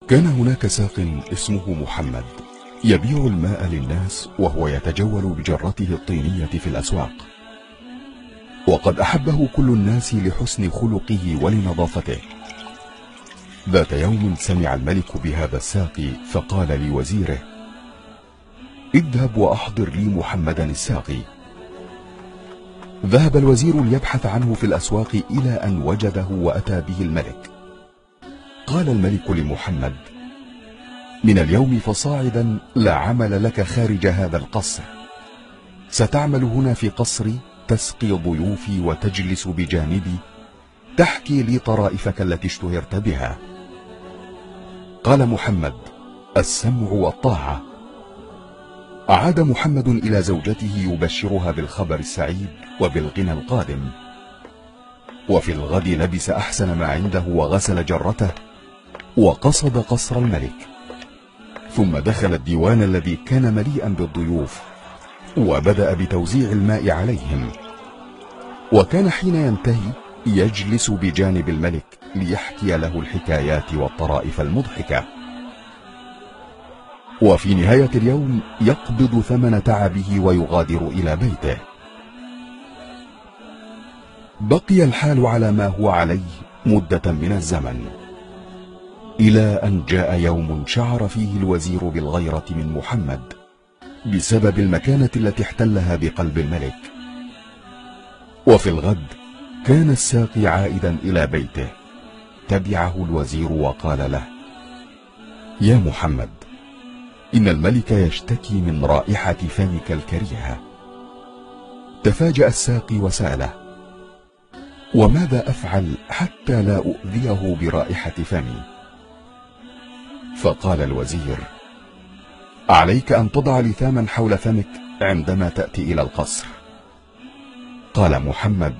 كان هناك ساق اسمه محمد يبيع الماء للناس وهو يتجول بجرته الطينية في الأسواق، وقد أحبه كل الناس لحسن خلقه ولنظافته. ذات يوم سمع الملك بهذا الساقي فقال لوزيره: اذهب وأحضر لي محمدا الساقي. ذهب الوزير ليبحث عنه في الأسواق إلى أن وجده وأتى به الملك. قال الملك لمحمد: من اليوم فصاعدا لا عمل لك خارج هذا القصر، ستعمل هنا في قصري، تسقي ضيوفي وتجلس بجانبي، تحكي لي طرائفك التي اشتهرت بها. قال محمد: السمع والطاعة. عاد محمد إلى زوجته يبشرها بالخبر السعيد وبالغنى القادم. وفي الغد لبس أحسن ما عنده وغسل جرته وقصد قصر الملك، ثم دخل الديوان الذي كان مليئا بالضيوف وبدأ بتوزيع الماء عليهم. وكان حين ينتهي يجلس بجانب الملك ليحكي له الحكايات والطرائف المضحكة. وفي نهاية اليوم يقبض ثمن تعبه ويغادر إلى بيته. بقي الحال على ما هو عليه مدة من الزمن، إلى أن جاء يوم شعر فيه الوزير بالغيرة من محمد بسبب المكانة التي احتلها بقلب الملك. وفي الغد كان الساقي عائدا إلى بيته، تبعه الوزير وقال له: يا محمد، إن الملك يشتكي من رائحة فمك الكريهة. تفاجأ الساقي وسأله: وماذا أفعل حتى لا أؤذيه برائحة فمي؟ فقال الوزير: عليك أن تضع لثاما حول فمك عندما تأتي إلى القصر. قال محمد: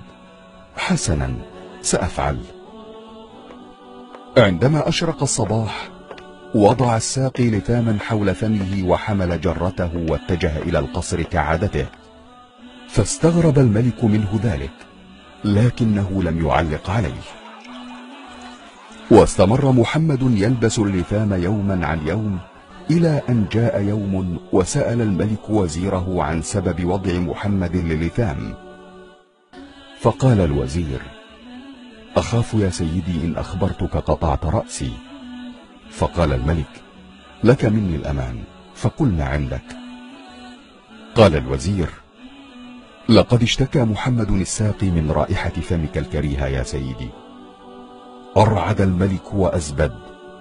حسنا، سأفعل. عندما أشرق الصباح وضع الساقي لثاما حول فمه وحمل جرته واتجه إلى القصر كعادته. فاستغرب الملك منه ذلك، لكنه لم يعلق عليه. واستمر محمد يلبس اللثام يوما عن يوم، إلى أن جاء يوم وسأل الملك وزيره عن سبب وضع محمد للثام. فقال الوزير: أخاف يا سيدي إن أخبرتك قطعت رأسي. فقال الملك: لك مني الأمان، فقل ما عندك. قال الوزير: لقد اشتكى محمد الساقي من رائحة فمك الكريهة يا سيدي. أرعد الملك وأزبد،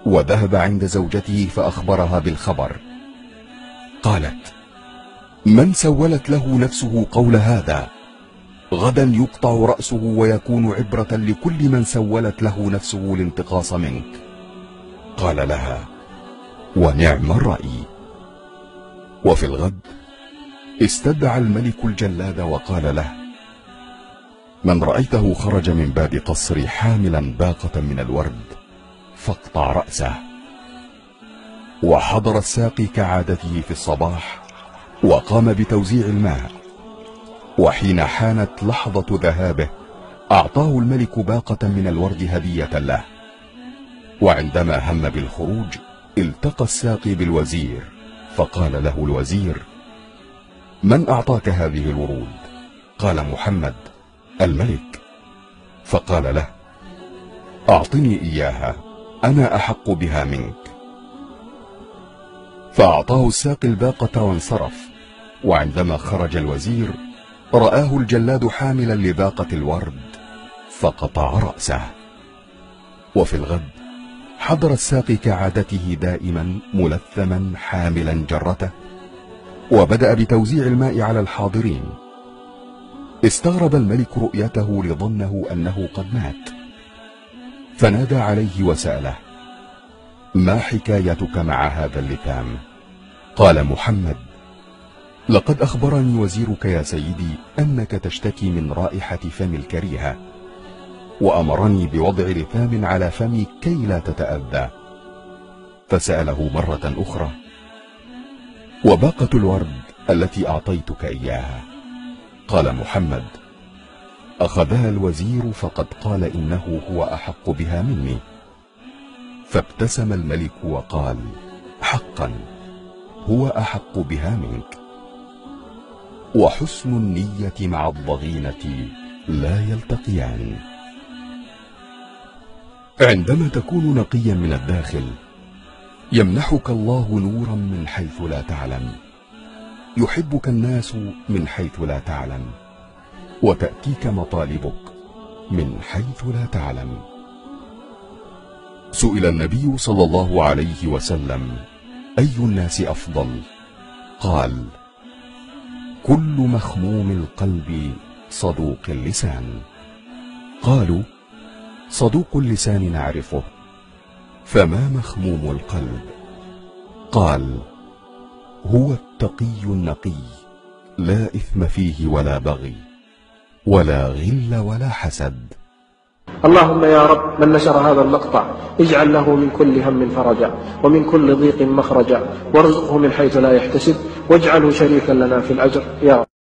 وذهب عند زوجته فأخبرها بالخبر. قالت: من سولت له نفسه قول هذا؟ غدا يقطع رأسه ويكون عبرة لكل من سولت له نفسه الانتقاص منك. قال لها: ونعم الرأي. وفي الغد استدعى الملك الجلاد وقال له: من رأيته خرج من باب قصري حاملا باقة من الورد فاقطع رأسه. وحضر الساقي كعادته في الصباح وقام بتوزيع الماء، وحين حانت لحظة ذهابه أعطاه الملك باقة من الورد هدية له. وعندما هم بالخروج التقى الساقي بالوزير، فقال له الوزير: من أعطاك هذه الورود؟ قال محمد: الملك. فقال له: أعطني إياها، أنا أحق بها منك. فأعطاه الساقي الباقة وانصرف. وعندما خرج الوزير رآه الجلاد حاملا لباقة الورد فقطع رأسه. وفي الغد حضر الساقي كعادته دائما ملثما حاملا جرته، وبدأ بتوزيع الماء على الحاضرين. استغرب الملك رؤيته لظنه أنه قد مات، فنادى عليه وسأله: ما حكايتك مع هذا اللثام؟ قال محمد: لقد أخبرني وزيرك يا سيدي أنك تشتكي من رائحة فم الكريهة، وأمرني بوضع لثام على فمي كي لا تتأذى. فسأله مرة أخرى: وباقة الورد التي أعطيتك إياها؟ قال محمد: أخذها الوزير فقد قال إنه هو أحق بها مني. فابتسم الملك وقال: حقا هو أحق بها منك. وحسن النية مع الضغينة لا يلتقيان. عندما تكون نقيا من الداخل يمنحك الله نورا من حيث لا تعلم، يحبك الناس من حيث لا تعلم، وتأتيك مطالبك من حيث لا تعلم. سئل النبي صلى الله عليه وسلم: أي الناس أفضل؟ قال: كل مخموم القلب صدوق اللسان. قالوا: صدوق اللسان نعرفه، فما مخموم القلب؟ قال: هو التقي النقي، لا إثم فيه ولا بغي ولا غل ولا حسد. اللهم يا رب من نشر هذا المقطع اجعل له من كل هم فرجا، ومن كل ضيق مخرجا، وارزقه من حيث لا يحتسب، واجعله شريكا لنا في الأجر يا رب.